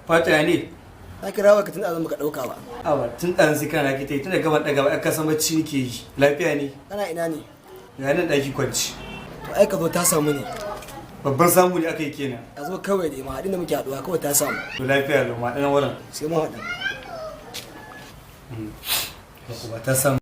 Fata ne. Na kira ka tun azan baka dauka ba. Awa tun ɗan sai kana kita tun da gaban ɗaga ba ka san bacci nake yi. Lafiya ne? Kana ina ne? Ga nan ɗaki kwanci. To ai ka zo ta samu ne. Babban samu ne aka yi kenan. Ka zo kawai dai ma haɗin da muke haɗuwa kawai ta samu. To lafiya lau ma ɗan wurin. Sai mun haɗu. Ba ta samu.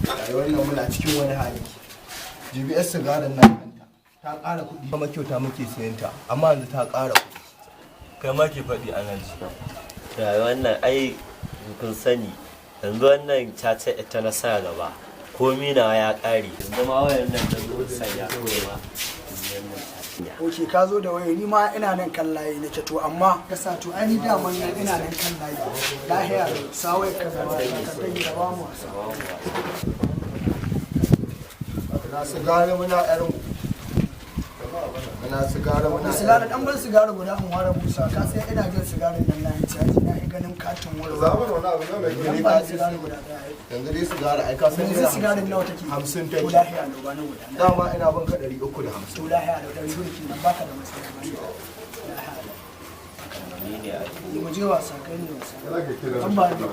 Rayuwar nan muna cikin wani hali. GBS sigarin nan kanta ta ƙara kuɗi, kuma kyauta muke sayan ta, amma yanzu ta ƙara kuɗi. Kai ma ke faɗi ana ji. Rayuwar nan ai kun sani, yanzu wannan caca ita na sa gaba. Komi nawa ya ƙare. Yanzu ma wayan nan da zo sanya kawai ma. Ok, ka zo da waya, ni ma ina nan kan layi nake. To amma ka sa, to ai ni daman nan ina nan kan layi. Lahiya lau, sawai ka zama ka ta gida ba mu wasa. Muna sigari muna yarin, muna sigari muna Sigari dan ban sigari guda in ware busa, ka sai ina jin sigarin nan na yi caji na yi ganin katin wurin. Zamar wani abu ne mai Dan kyau ba ne. Sigari guda daya. Yanzu dai sigari ai ka san Yanzu naira sigarin nawa take? 50 To take. lahiya lau, ba ni guda. Dama ina banka 350. To lahiya lau, 400 kenan, baka da matsala ba ni. Lahiya lau. Ni ne a Ni mu je wasa, kai ne wasa. An ba ni kyau.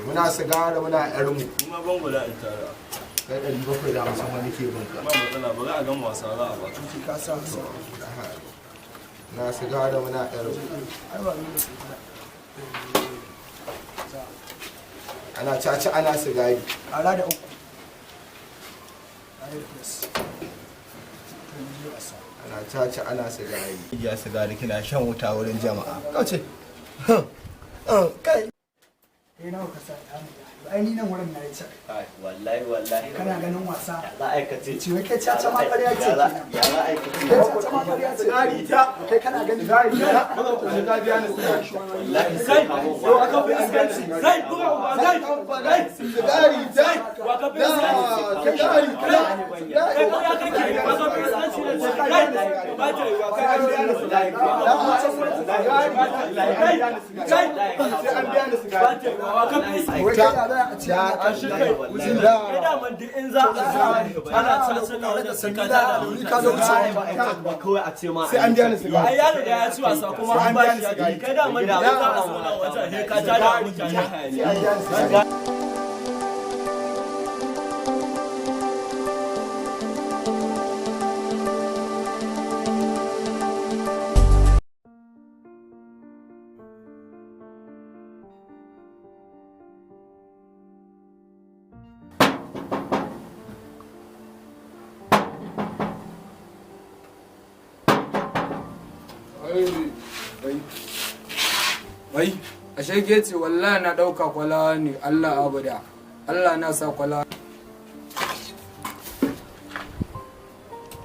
Muna sigari muna yarin mu. Ni ma ban guda in tara. Kai 750 wani ke banka. Ba matsala, bari a gama wasa za a ba. Ka sa wasa. Muna sigari muna yarin mu. Ai ba ni da su. Ana caca ana sigari. Ƙara da uku. Ƙara da plus. To mu je wasa. Ana caca ana sigari. Ya sigari kina shan wuta wurin jama'a. Kauce. Kai. Kai nawa ka sa ta mu? Ai ni nan wurin na yi cak. Wallahi wallahi. Kana ganin wasa. Ya za a aikace. Ce wai kai caca ma ƙarya ce kenan. Ya za a aikace. Kai caca ma ƙarya ce. Sigari ta. Kai kana ganin. Sigari ta. Ka biya ni sigari. Wallahi sai ka mun Yau aka fi iskanci. Zai buga uba zai. Zai. Sigari ta. Wa ka fi iskanci. Sigari ta. Kai ko ya kake ka zo fi iskanci da ce. Kai. Ba ta yiwa kai an biya ni sigari. Kai. Kai. Ba ta yiwa wa ka fi iskanci. Wai kai ya za a ce ana A shi kai. Kai daman duk in za a zo ana caca na wajen sai ka tada ni ka zo wucewa. Ba kawai a ce ma. Sai an biya ni sigari. Ai ya riga ya ci wasa kuma an ba shi ya ci. Kai daman duk in za a zo na wajen sai ka tada mutane hayaniya. Wai, ashe ke ce? Wallahi na ɗauka kwala ne, Allah abada. Allah na sa kwala.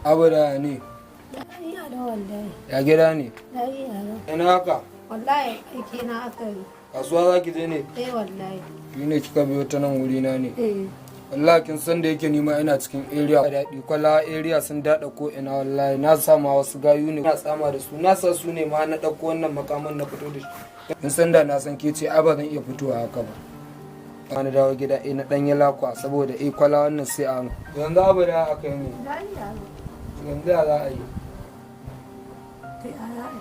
Abada ne, Lafiya da wallahi. Ya gida ne, Lafiya da. Ina haka, Wallahi aiki na aka yi. Kasuwa za ki je ne, Eh wallahi. Ni ne kika biyo ta nan wuri na ne. Eh. Wallahi kin san da yake nima ina cikin area daɗi kwala area sun daɗa ko ina. Wallahi na sama wasu gayu ne na tsama da su, na sa su ne ma na ɗauko wannan makaman na fito da shi. Kin san da na san ke ce ai ba zan iya fitowa haka ba. Na dawo gida eh na ɗan yi lakwa saboda eh kwala wannan sai a yanzu abu da aka yi ne. Lafiya da. Yanzu ya za a yi? Kai a ra'ayi.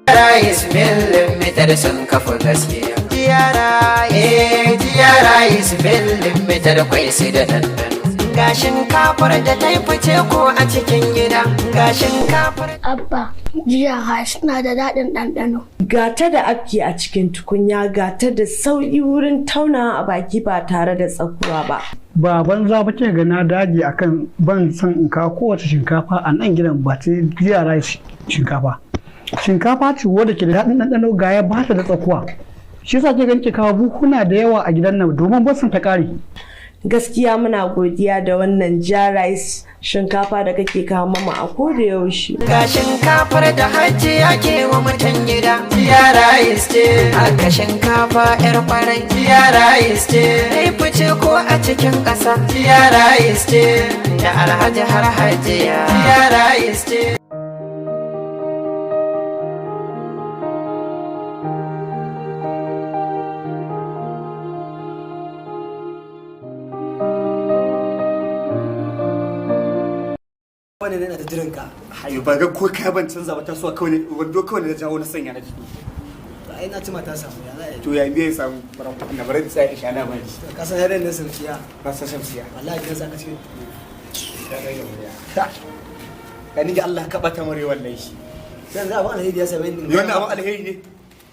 Rice Mill Limited sun kafa gaskiya. Yara, eh, Rice Mill Limited kwai su da ɗanɗano. Ga shinkafar da ta yi fice ko a cikin gida, ga shinkafar Abba, jiya suna da daɗin ɗanɗano. Gata da afki a cikin tukunya, gata da sauƙi wurin taunawa a baki ba tare da tsakuwa ba. Ba banza ba ce ga na dage akan ban son in kawo kowace shinkafa a nan gidan ba ta jiya rice shinkafa. Shinkafa ce wadda ke da daɗin ɗanɗano, ga ya ba ta da tsakuwa. Shi yasa ke ganin ke kawo buhuna da yawa a gidan nan domin ba ta ƙare. Gaskiya muna godiya da wannan ja rice shinkafa da kake kawo mama a koda yaushe. Ga shinkafar da hajji ake wa mutan gida. Yara ce, haka shinkafa yar kwarai. Yara ce, dai fice ko a cikin ƙasa. Yara ce, da alhaji har hajiya. Yara ce. Wani ne na ta jiran ka. Ayo ba ga ko kai ban canza ba, ta so kawai ne wando kawai ne na jawo na sanya na fito. To ai na ci mata samu, ya za a yi? To ya biya ya samu baran na bari tsaya in sha na bari. Ka san yaren na Shamsiya? Na san Shamsiya. Wallahi gidan sa ka ce. Ka ni ga Allah ka bata mare wallahi. Yanzu abin alheri ya same ni. Ni wannan abin alheri ne.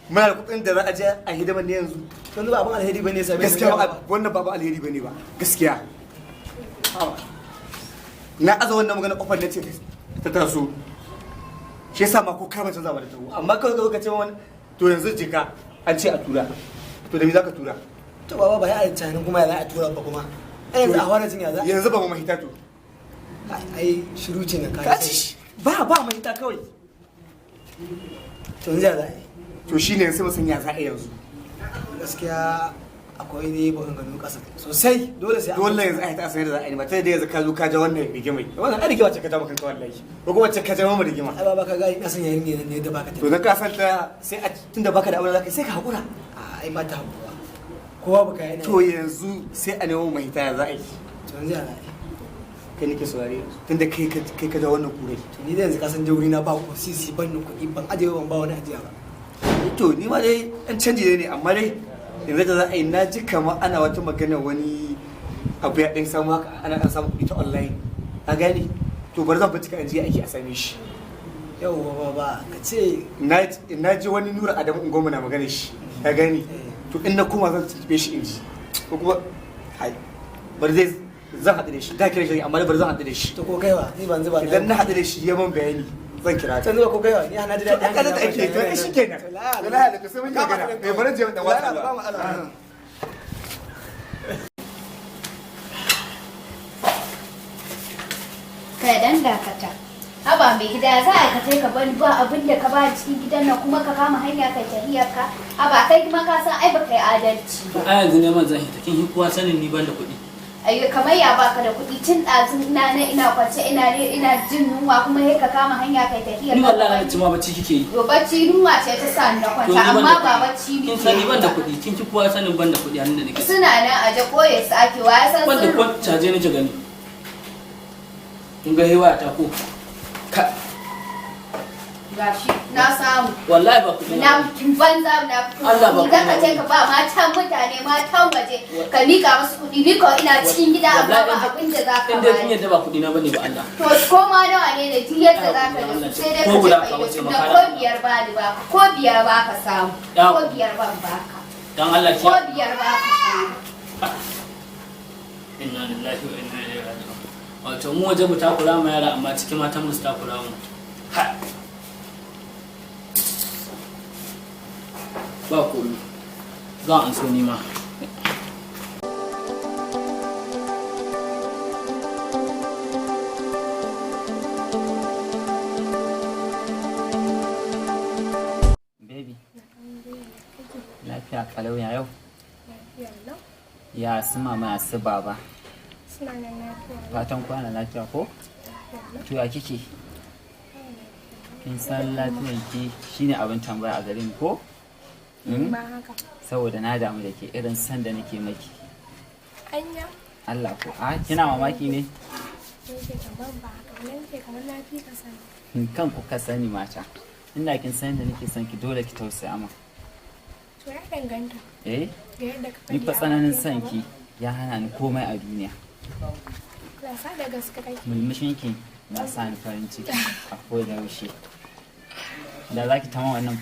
Muna da kuɗin da za a je a hidimar ne yanzu. Yanzu ba abin alheri bane ya same ni. Gaskiya ba wannan ba abin alheri bane ba. Gaskiya. Na aza wannan magana kofar na ce ta taso. Shi yasa ma ko ka ban canza ba da taho. Amma kawai ka zo ka ce wani to yanzu jika an ce a tura. To da me zaka tura? To baba ba ya a tunanin kuma ya za a tura ba kuma. Ai yanzu a fara jin ya za. Yanzu ba mu mahita to. Ai shiru ce na Ka ci ba mahita kawai. To yanzu ya za a yi? To shine yanzu mu san ya za a yi yanzu. Gaskiya akwai ne maganganu ƙasa sosai, dole sai dole yanzu ai ta san yadda za a yi ba ta da yanzu ka zo ka ja wannan rigimai wannan ai rigima ce ka ja maka kanka wallahi ko kuma ce ka ja mu rigima. Ai baba ka ga ina son yayin ne da baka to dan ka san ta sai a tunda baka da aure zaka sai ka hakura. Ai ba ta hakura kowa baka yana. To yanzu sai a nemo mahita ya za a yi. To yanzu ya za a yi? Kai nake saurare tunda kai kai ka ja wannan kurai. To ni da yanzu ka san jauri na ba ko sisi, ban kuɗi, ban ajiye, ban ba wani ajiya ba. To ni ma dai an canji ne, amma dai yanzu da za a yi na ji kamar ana wata magana wani abu ya ɗan samu haka, ana ɗan samu kuɗi ta online, ka gane? To bari zan bincika in ji ake a same shi. Yauwa baba ka ce. Na ji wani Nura Adamu Ungoma na magana shi, ka gane? To in na koma zan tuntube shi in ji ko kuma hai bari zai zan haɗu da shi da kira shi, amma bari zan haɗu da shi. To ko kaiwa ni ban zuba. Idan na haɗu da shi ya man bayani zan kira ka. Can zuba ko kaiwa ni ana ji daɗi. Haka da ake to ai shikenan. Wallahi da sai mun yi magana. Eh bari je dan wata. Kai dan dakata. Haba mai gida, za a ka tai ka bani ba abin da ka ba cikin gidan nan kuma ka kama hanya kai tafiyar ka. Haba kai kuma ka san ai baka yi adalci ba. A yanzu neman zan hita, kin kowa sanin ni ban da kuɗi. Ayyo kamar ya baka da kuɗi, tun ɗazu ina nan ina kwance ina ne ina jin yunwa kuma sai ka kama hanya kai tafiyar Ni ka. wallahi na ci ma bacci kike yi. Yo bacci yunwa ce ta sa ni na To kwanta ni ban amma da ba kuɗi. bacci Kin nake sani ban da yi ba. kuɗi, kin ki kowa sanin ban da kuɗi a nan da nake. Suna nan a je koye su ake wa ya san Ban da sirri. ko caje nake gani. Kin ga hewa ta ko. Ka Gashi na samu. wallahi ba kuɗi na. Munafikin banza, munafikin Allah ba kuɗi za ka kuɗi je ka ba matan mutane matan waje ka mika musu kuɗi, ni ko ina cikin gida amma ba abin da za ka In dai kin bani. yadda ba kuɗi na bane ba Allah. To ko ma nawa ne da duk yadda za ka da su sai dai Ko ka je guda ka ka yi da wuce su na makara. ko biyar ba ni ba ko biyar ba ka samu Ya. ko biyar ban baka Dan Allah ki. ko biyar ba ka samu. Inna lillahi wa inna ilaihi raji'un. Wato mu waje mu takura ma yara amma cikin matan mu su takura mu. Ha. Ba komi. Za an so ni ma. Baby. Lafiya kalau, ya yau? Ya su mama, ya su baba? Suna nan lafiya. Fatan kwana lafiya ko? To ya kike? Kin san lafiyan ki shine abin tambaya a gare ni ko? Hmm? Ba haka. Saboda na damu da ke irin san da nake maki. Anya. Allah ko? A kina mamaki ne? Nake kamar ba haka ba, nake kamar na fi ka sani. Kan ku ka sani mata. Inda kin san da nake son ki dole ki tausaya min. To ya danganta Eh? ga yadda ka Ni faɗi fa a tsananin bakin son ka ki ya hana ni komai a duniya. ba. Lasa da gaske kake. Mulmushin ki na sa ni farin ciki a koda yaushe. Da za ki tama wannan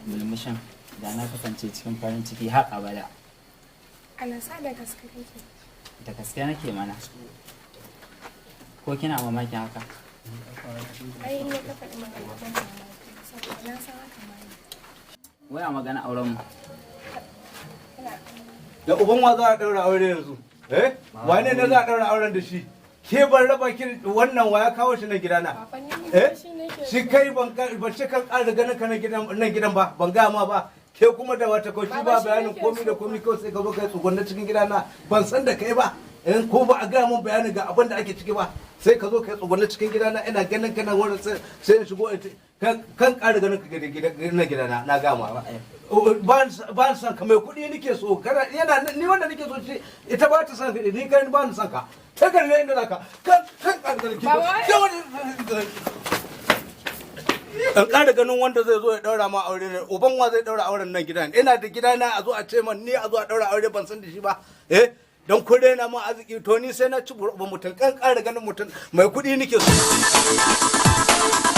mulmushin da na kasance cikin farin ciki har abada. Alasa da gaske kake. Da gaske nake mana. Ko kina mamakin haka? Ai in ka faɗi magana ban mamaki saboda na san haka ma ne. Waya magana auren mu. Ina Da uban wa za a ɗaura aure yanzu? Eh, wane ne za a ɗaura auren da shi? Ke ban raba ki wannan, waya kawo shi na gidana? Eh, shi kai ban ce kan ƙara ganin ka nan gidan ba, ban gaya ma ba. Ke kuma da wata kauci Baba, ba shi bayanin nake komi da so. komi, kawai sai ka zo kai tsugunna cikin gidana, ban san da kai ba. In ko ba a gaya mun bayani ga abin da ake ciki ba, sai ka zo kai tsugunna cikin gidana, ina ganin ka nan wurin, sai in shigo in ce, kan ƙara ganin ka nan gidana, na gama. Ba san ka, mai kuɗi nake so. Kana yana ni wanda nake so shi ita ba ta san ni, kai ba ni san ka. Ta garin inda zaka kan ƙara ganin ki. In ƙara ganin wanda zai zo ya ɗaura ma aure ne, uban wa zai ɗaura auren nan gidan? Ina da gidana, a zo a ce man ni a zo a ɗaura aure, ban san da shi ba. Eh, don kun rena ma arziki, to ni sai na ci uban mutum. Kan ƙara ganin mutum, mai kuɗi nake so.